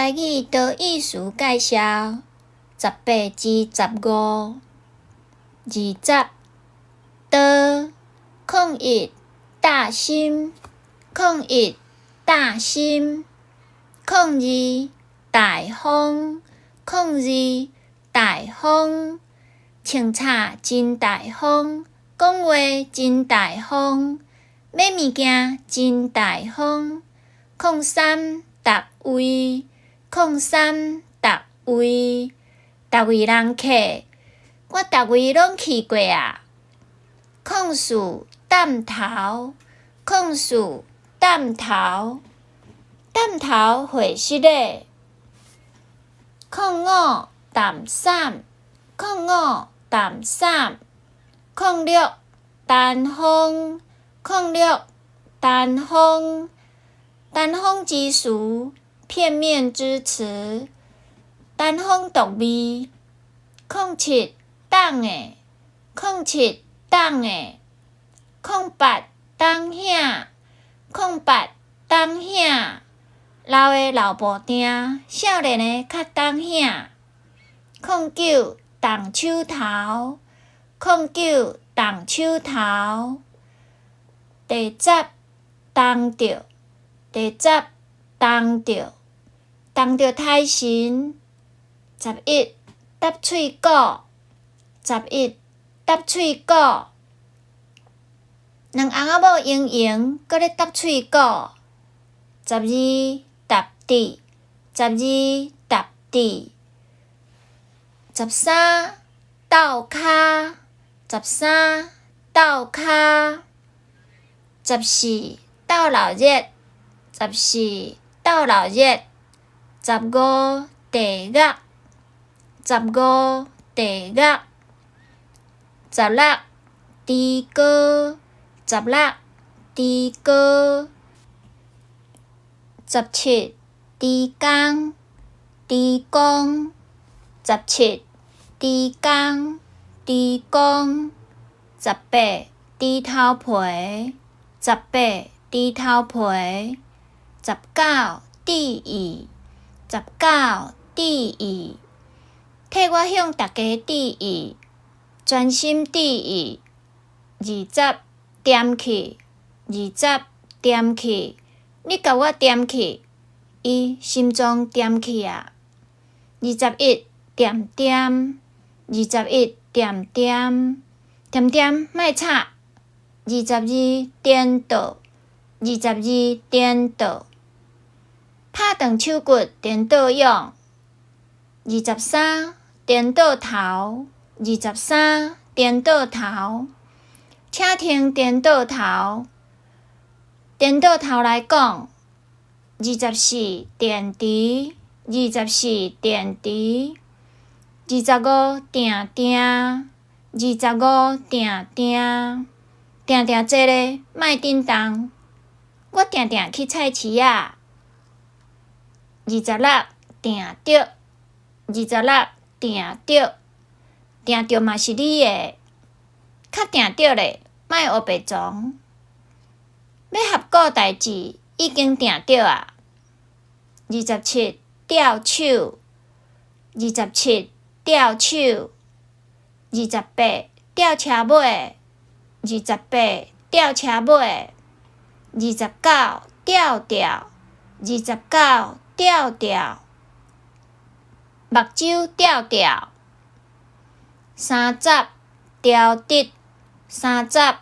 台語多義詞介紹，18至15，20，多，01，擔心，01，擔心，02，大方，02，大方，穿插真大方，講話真大方，買物件真大方，03，逐位，03，逐位，逐位人客，我逐位攏去過矣。04，探頭，04，探頭，探頭會失禮。05，淡散，05，淡散，06，單風，06，單風，單風之詞，片面之詞，單風獨味。07，等的，07，等的，08，東兄，08，東兄，老的老步定，少年的較東兄。09，動手頭，09，動手頭。第10，動著，第10，動著，動著胎神。11，搭喙鼓，11，搭喙鼓。兩翁仔某閒閒，閣咧搭喙鼓。12，沓佇，12，沓佇。13，鬥跤，13，鬥跤。14，鬥鬧熱，14，鬥鬧熱。15，地獄，15，地獄。16，豬哥，16，豬哥。17，豬公，豬公。17，豬公，豬公。18，豬頭皮，18，豬頭皮。19，致意，19，致意。替我向大家致意，專心致意。20，踮去，20，踮去。你共我踮去，伊心臟踮去矣。21，恬恬，21，恬恬，恬恬莫吵。22，顛倒，22，顛倒。拍斷手骨，顛倒勇。23，顛倒頭，23，顛倒頭。請聽顛倒頭，顛倒頭來講。24，電池，24，電池。25，定定，25，定定。定定坐咧，莫振動。我定定去菜市仔。26，定著，26，定著，定著嘛是你的，較定著咧，莫烏白傱。欲合顧代誌，已經定著矣。27，吊手，27，吊手。28，吊車尾，28，吊車尾。29，吊吊，29，吊吊。目睭吊吊。30，調直，30，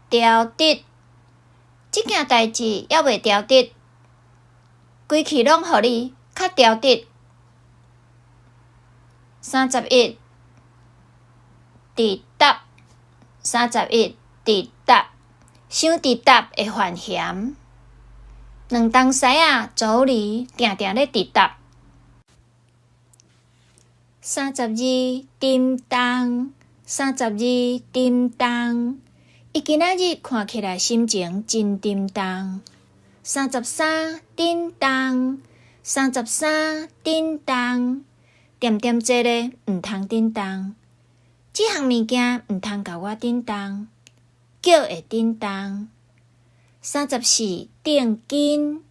調直。這件代誌猶未調直，規氣攏予你，較調直。31，直答，31，直答，傷直答會犯嫌。兩東師仔妯娌定定咧直答。32，沉重，32，沉重。伊今仔日看起來心情真沉重。33，振動，33，振動。恬恬坐咧，毋通振動。這項物件毋通共我振動，叫會振動。34，定金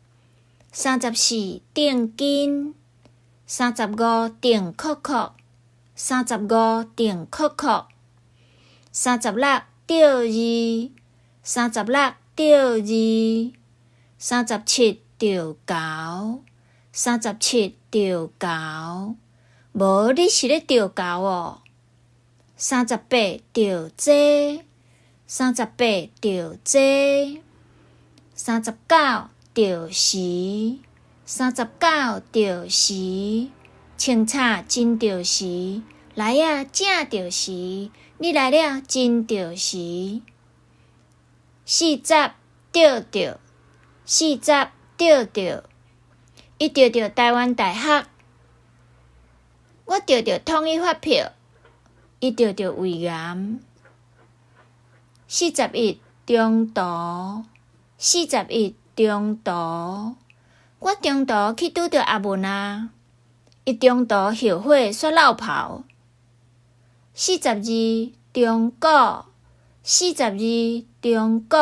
，34，定金。35定確確，35定確確。36著字，36著字。37著猴，37著猴。無，你是咧著猴喔。38著災，38著災。39著時，39著時。穿插真著時，來啊正著時，你來了真著時。40著著，40著著。伊著著臺灣大學，我著著統一發票，伊著著胃癌。41中途，41中途。我中途去拄著阿文啊，伊中途後悔煞落跑。42中古，42中古。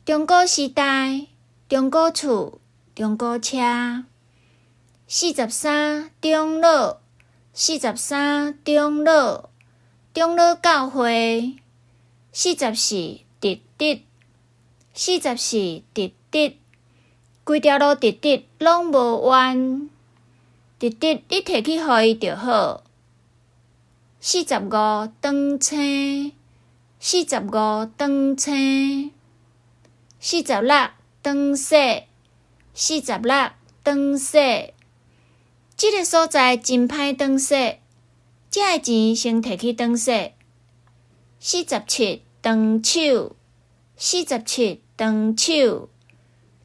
中古時代，中古厝，中古車。43長老，43長老。長老教會。44直直，44直直。規條路直直攏無彎，直直你提去予伊就好。45長青，45長青。46長雪，46長雪。這个所在真歹轉雪，這个錢先提去轉雪。47長手，47長手。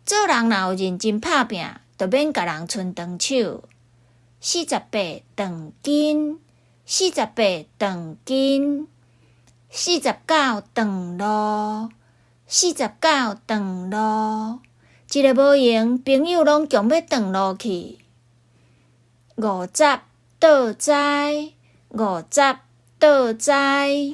做人若有認真拍拚，就免共人伸長手。48長筋，48長筋。49長路，49長路。一个無閒，朋友攏強欲斷路去。50倒栽，50倒栽。